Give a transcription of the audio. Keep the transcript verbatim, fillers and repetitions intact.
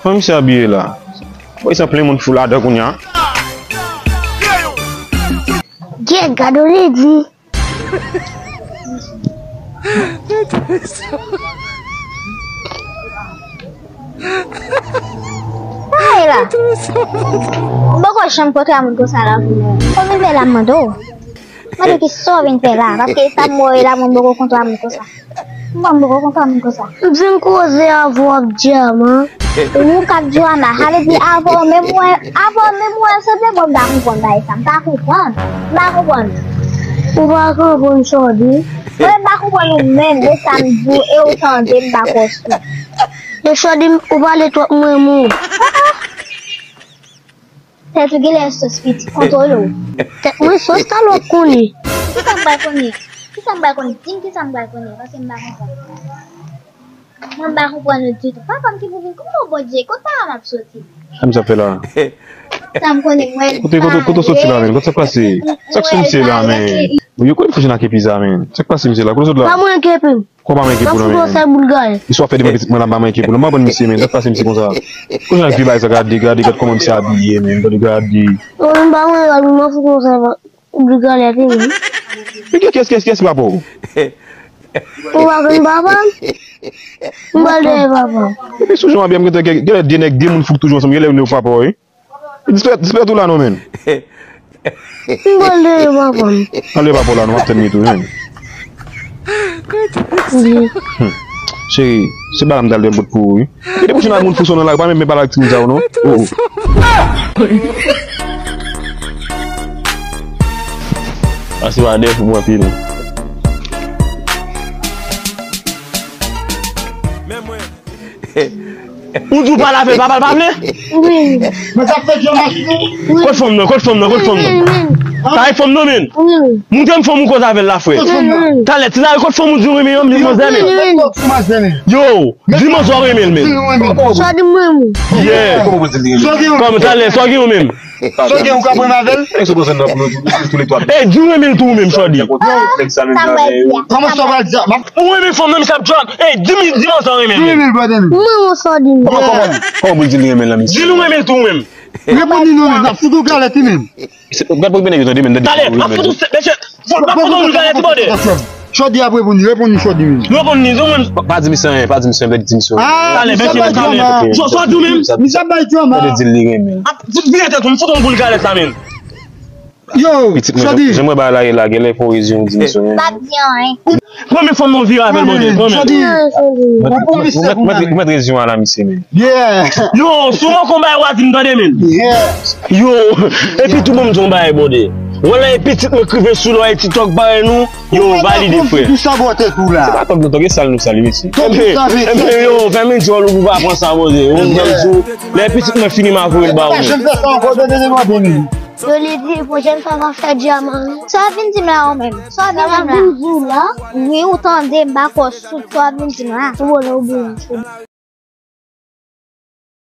Kòman misye abiye la? Wè sa plen moun fou ladan kounye a. Gad, gad, ou li di. Ay la. M poko janm kontre a moun konsa la pou mwen. Sa w vin fè la, m mande w. Mande ki sa w vin fè la, paske sa m wè la, mwen m poko kontre a moun konsa. Mwen m poko kontre a moun konsa. M fin koze avè w ap di a, man. Ou k ap di w a, man. Sa vle di avè w menm mwen, avè w menm mwen, se vre mwen m pa konprann bagay sa. M pa konprann. M pa konprann. Ou pa konprann, Chòdi? Mwen m pa konprann ou menm, de sa m di w, e ou tande m pa konprann. E Chòdi, ou pale twòp, mwen renmen w. Tèt ou genlè sòs pitit, kontwole w. Tèt mwen sòs, talè w ap konnen. Kisa m pral konnen? Kisa m pral konnen? Di m kisa m pral konnen, paske m pa konprann. Mwen m pa konprann ou ditou. Papa m ki pou vin, kòman Bondye, kot papa m ap soti? Sa misye ap fè la? Sa m konnen, mwen. Kote, kote, kote w soti la, menm? Kote sa k pase? Sa k sou misye la, menm? Yo, kote fouti nan kepi sa, menm? Sa k pase misye la? Kote w soti la? Pa mwen kepi m. Kòman pa manyen pou non, men? Konsèy boul gayè. Istwa fè demen pitit mwen la, m pa manyen pou non. M pa konn misye, men. Sa k pase misye konsa? Kounye a ki bagay sa, gade, gade, gade kòman misye abiye, men. Gade, gade. Mwen, m pa manyen, m pa fou konsèy boul gayè, men. Men kès, kès, kès, kès papa w? Ou pa konn papa m? M pral dèyè papa m. Epi sou jan w abiye, m gentan gen, gen lè de nèg, de moun fou k toujou ansanm, gen lè youn yo papa w, wi. Disparèt, disparèt ou la non, menn. M pral dèyè papa m. Anlè papa w la non, m ap tann li tou, menn. Cheri, se bagay m t al dèyè m pot pou ou, wi. Gade pou jan moun fou sou nan la, pa menm pale ak timoun sa yo non. Oh. Pase pa dèyè pou mwen pil. Men mwen. Ou di w pale avè l, papa l pa vle? Wi. Men sa fè Dyamas nou. Kot fanm nan, kot fanm nan, kot fanm nan? Wi, wi. Kay fanm nan, men. Wi, wi. Montre m fanm ou koz avè l la, frè. Wi, wi. Talè, ti la, kot fanm ou di w renmen an, manzè, men? Wi, wi. Yo, di manzè w renmen l, men. Sa di mwen, mwen. Yeah. Kòman talè, sa w gen ou menm? Sa w gen ou ka pran avè l? Nèg sou konsen nan pou nou tou, tou le twa. Ey, di w renmen l tou ou menm, Chòdi. Kòman sa w pral di a? Ou renmen fanm nan, misye ap djòb. Ey, di m, di m sa w renmen l. Di m renmen l, brother. Mwen, mwen, Chòdi. Kòman, kòman? Kòman pou l di l renmen l la, misye? Di l ou renmen l tou ou menm. Reponn li non, menm. N ap fout ou galèt, wi, menm. Gad pou benen yo tande, menm. Talè, m ap fout ou, mesye. Fò l pa fout ou galèt, brother. Chòdi ap reponn li, reponn li, Chòdi, menm. Reponn li, non, menm. Pa, pa di misye anyen, pa di misye anyen, di misye anyen. Ah, talè, misye ap bay drama. Sa w di w menm? Misye ap bay drama. Gade di l li renmen. Ap fout vire tèt ou, m fout ou boul galèt la, menm. Yo, pitit mwen, Chòdi. Jan, jan mwen ba la ye la, genlè fò rezon di misye. M p ap di anyen. Pran men fanm nan vire avè l, brother. Pran men. Chòdi. Ou pou misye. Ou mèt, ou mèt rezon a la, misye, menm. Yeah. Yo, si w manke yon bagay, w a di m tande, menm. Yeah. Yo, epi tou bon, m di yon bagay, brother. Wè lè e pitit mwen k rive sou lò e TikTok parèy nou, yo, valide, frè. Ou sabote tou la. Se pa tank nou tank, e sal nou sal, mesye. Enben, enben, yo, fèmen djòl ou pou pa pran sa, brother. Ou pran sou, lè pitit mwen fini, m a voye l ba ou. Pa janm fè sa ankò, tande, tande, tande. Yo, li di, pwochèn fwa, m ap fè dyaman. Sa w ap vin di m la, ou menm? Sa w ap vin di m la? Wi, ou tande, m pa kwè w sou sa w ap vin di m la. Ou bon, ou bon.